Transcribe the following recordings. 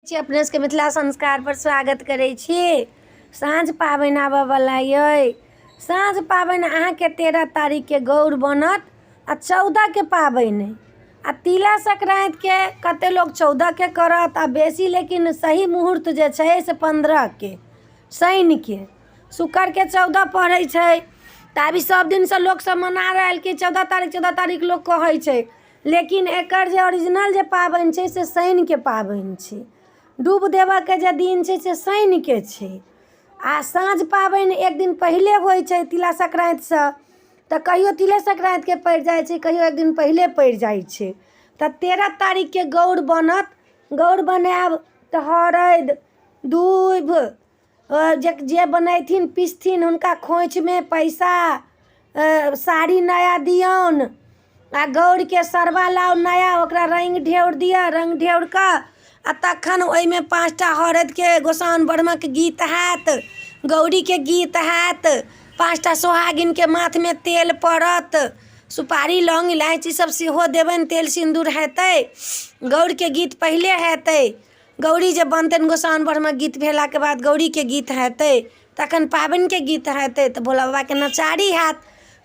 छी अपने सबके मिथिला संस्कारपर स्वागत करै छी। साँझ पाबनि आबऽवला अइ। साँझ पाबनि अहाँके 13 तारीखके गौर बनत आओर 14के पाबनि अइ। आओर तिला संक्रान्तिके कते लोक 14के करत आओर बेसी, लेकिन सही मुहूर्त जे छै से 15के, शनिके। शुक्रके 14 पड़ै छै। तऽ आब ई सब दिनसँ लोक सब मना रहल कि 14 तारीख, 14 तारीख लोक कहै छै, लेकिन एकर जे ओरिजिनल जे पाबनि छै से शनिके पाबनि छै। डूब देबऽके जे दिन छै से शनिके छै। आओर साँझ पाबनि एक दिन पहिले होइ छै तिला संक्रान्तिसँ, तऽ कहियो तिले संक्रान्तिके पड़ि जाइ छै, कहियो एक दिन पहिले पड़ि जाइ छै। तऽ 13 तारीखके गौर बनत। गौर बनायब तऽ हरदि, दूभि, जे बनेथिन, पिसथिन, हुनका खोँइछमे पैसा, साड़ी नया दियौन। आ गौरके सरबा लाउ नया, ओकरा रङ्ग ढेउर दिअ। रङ्ग ढेउर कऽ आ तखन ओहिमे 5टा हरदिके गोसाउनि ब्रह्मक गीत हैत, गौरीके गीत हैत, 5टा सोहागिनके माथमे तेल पड़त, सुपारी, लौंग, इलायची सब सेहो देबनि, तेल सिन्दूर हेतै। गौरके गीत पहिले हेतै। गौरी जे बनतनि, गोसाउनि ब्रह्मक गीत भेलाके बाद गौरीके गीत हेतै, तखन पाबनिके गीत हेतै, तऽ भोला बाबाके नचारी हैत।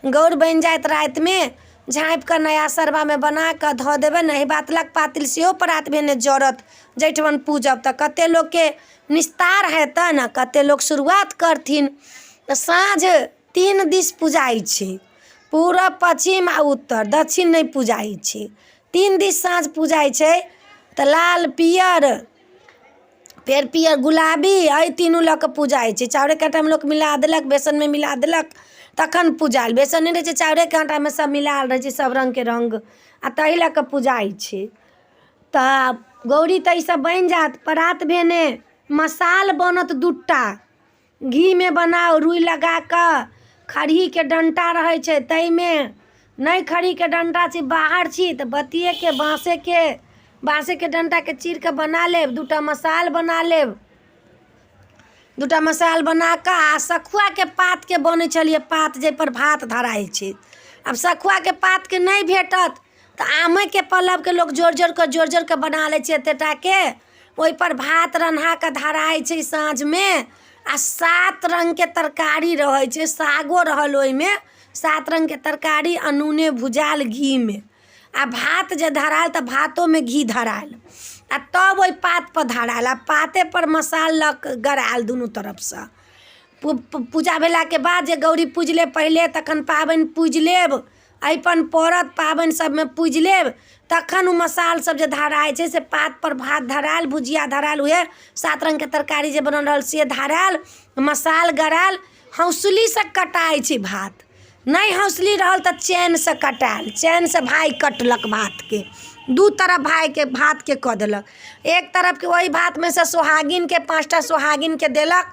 गौर बनि जायत, रातिमे झाँपिकऽ नया सरबामे बनाकऽ धऽ देबनि। अहिबात लग पातिल सेहो परात भेने जरत जाहिठमन पूजब। तऽ कते लोकके निस्तार हेतनि आओर कते लोक शुरुआत करथिन। तऽ साँझ तीन दिस पुजाइ छै, पूरब, पच्छिम आओर उत्तर। दक्षिण नहि पुजाइ छै। तीन दिस साँझ पुजाइ छै। तऽ लाल, पियर, फेर पियर, गुलाबी, एहि तीनू लऽ कऽ पूजा होइ छै। चाउरेके आटामे लोक मिला देलक, बेसनमे मिला देलक, तखन पूजायल। बेसन नहि रहै छै, चाउरेके आटामे सब मिलायल रहै छै सब रङ्गके रङ्ग, आओर ताहि लऽ कऽ पूजाइ छै। तऽ गौरी तऽ ईसब बनि जायत। परात भेने मसाल बनत 2टा। घीमे बनाउ, रुइ लगा कऽ। खरहीके डण्टा रहै छै ताहिमे। नहि खरहीके डण्टा छै, बाहर छी, तऽ बत्तिएके, बाँसेके, बाँसेके डण्टाके चीर कऽ बना लेब। 2टा मसाल बना लेब। 2टा मसाल बना कऽ आ सखुआके पातके बनै छलियै पात, जाहिपर भात धराइ छै। आब सखुआके पातके नहि भेटत तऽ आमेके पल्लवके लोक जोड़ि जोड़ि कऽ, जोड़ि जोड़ि कऽ बना लै छै एतेटाके। ओहिपर भात रन्हा कऽ धराइ छै साँझमे। आ 7 रङ्गके तरकारी रहै छै, सागो रहल ओहिमे। 7 रङ्गके तरकारी अनूने भुजायल घीमे। आ भात जे धरायल तऽ भातोमे घी धरायल आ तब ओहि पातपर धरायल आ पातेपर मसाल लऽ कऽ गरायल दुनू तरफसँ। पूजा भेलाके बाद जे गौरी पूजि लेब पहिले, तखन पाबनि पूजि लेब, अरिपन पड़त, पाबनि सबमे पूजि लेब, तखन ओ मसाल सब जे धराइ छै से पातपर भात धरायल, भुजिया धरायल, उएह 7 रङ्गके तरकारी जे बनल रहल से धरायल, मसाल गरायल। हौसलीसँ कटाइ छै भात। नहि हौसली रहल तऽ चेनसँ कटायल। चेनसँ भाय कटलक भातके, दू तरफ भायके भातके कऽ देलक। एक तरफके ओहि भातमे सँ सोहागिनके, 5टा सोहागिनके देलक,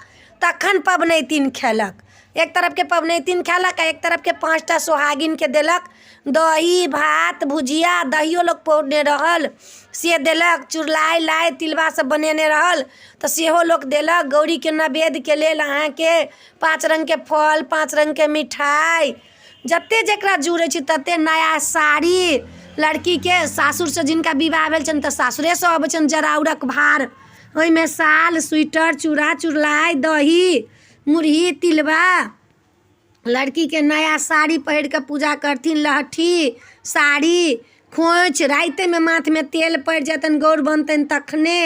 तखन पबनैतिन खेलक। एक तरफके पबनैतिन खेलक आ एक तरफके 5टा सोहागिनके देलक। दही भात भुजिया, दहियो लोक पौरने रहल से देलक, चुरलाइ, लाइ, तिलबा सब बनेने रहल तऽ सेहो लोक देलक। गौरीके नैवेद्यके लेल अहाँके 5 रङ्गके फल, 5 रङ्गके मिठाइ, जते जकरा जुड़ै छै तते। नया साड़ी लड़कीके सासुरसँ, जिनका विवाह भेल छनि तऽ सासुरेसँ अबै छनि जराउरक भार। ओहिमे साल, स्वेटर, चूड़ा, चुरलाइ, दही, मुरही, तिलबा। लड़कीके नया साड़ी पहिर कऽ पूजा करथिन। लहठी, साड़ी, खोँइछ। रातिमे माथमे तेल पड़ि जेतनि, गौर बनतनि तखने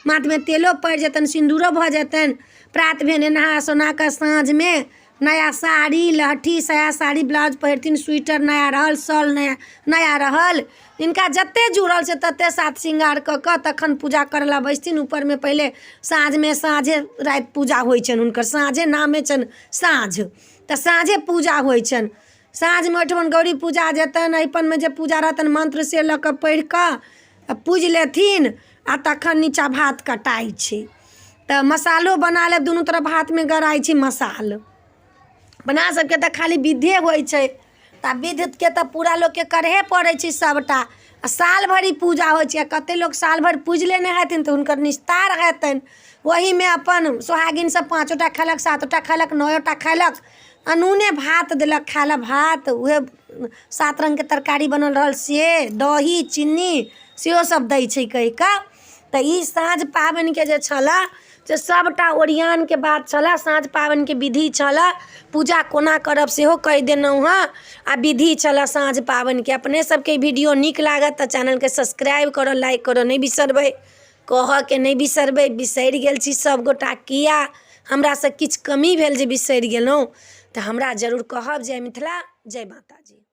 माथमे तेलो पड़ि जेतनि, सिन्दूरो भऽ जेतनि। प्रात भेने नहा सोना कऽ साँझमे नया साड़ी, लहठी, साया, साड़ी, ब्लाउज पहिरथिन। स्वेटर नया रहल, शॉल नया नया रहल, जिनका जतेक जुड़ल से ततेक साज श्रृंगार कऽ कऽ तखन पूजा करय लए बैसथिन ऊपरमे। पहिले साँझमे, साँझे राति पूजा होइ छनि हुनकर। साँझे नामे छनि साँझ, तऽ साँझे पूजा होइ छनि। साँझमे ओहिठमन गौरी पूजा जेतनि, अरिपनमे जे पूजा रहतनि, मन्त्र से लऽ कऽ पढ़ि कऽ आ पूजि लेथिन आ तखन नीचाँ भात कटाइ छै। तऽ मसालो बना लेब, दुनू तरफ भातमे गराइ छै मसाल। अपना सबके तऽ खाली विधे होइ छै, तऽ विधके तऽ पूरा लोकके करहे पड़ै छै सबटा। आ साल भरि ई पूजा होइ छै। आ कते लोक साल भरि पूजि लेने हेथिन तऽ हुनकर निस्तार हेतनि। ओहिमे अपन सोहागिन सब पाँचोटा खेलक, सातोटा खेलक, नओटा खेलक। अनूने भात देलक खाय लए भात, उएह 7 रङ्गके तरकारी बनल रहल से, दही, चीनी सेहो सब दै छै कहि कऽ। तऽ ई साँझ पाबनिके जे छलए से सभटा ओरियानके बात छलए, साँझ पाबनिके विधि छलए, पूजा कोना करब सेहो कहि देलहुँ हँ आ विधि छलए साँझ पाबनिके। अपने सबके ई वीडियो नीक लागत तऽ चैनलके सब्सक्राइब करऽ, लाइक करऽ नहि बिसरबै, कहऽके नहि बिसरबै। बिसरि गेल छी सभगोटा किया, हमरासँ किछु कमी भेल जे बिसरि गेलहुँ, तऽ हमरा जरूर कहब। जय मिथिला, जय माताजी।